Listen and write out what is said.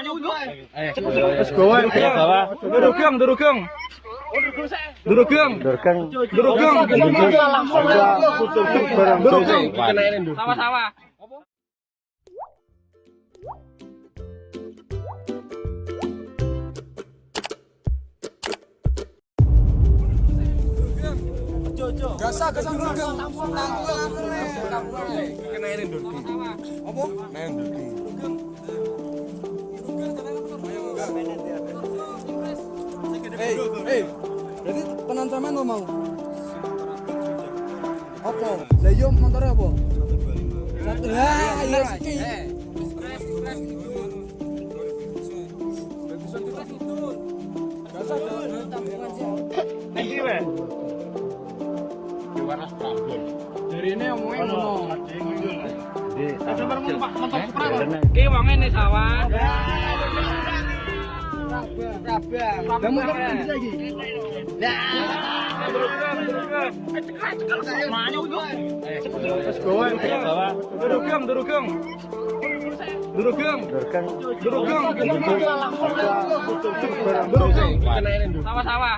Wis gowo. Durugeng, durugeng. Durugeng. Durgeng. Durugeng. Durugeng. Sawah-sawah. Berarti tenan sampean lo mau? Apa? Lah iya motornya apa? 125. Lah iya iki. Iki wae. Dari ini omongnya ngono. Ki wonge ning sawah. Lah motor endi saiki? Wis gowo. Durugeng, durugeng. Durugeng. Durgeng. Durugeng. Durugeng. Sawah-sawah.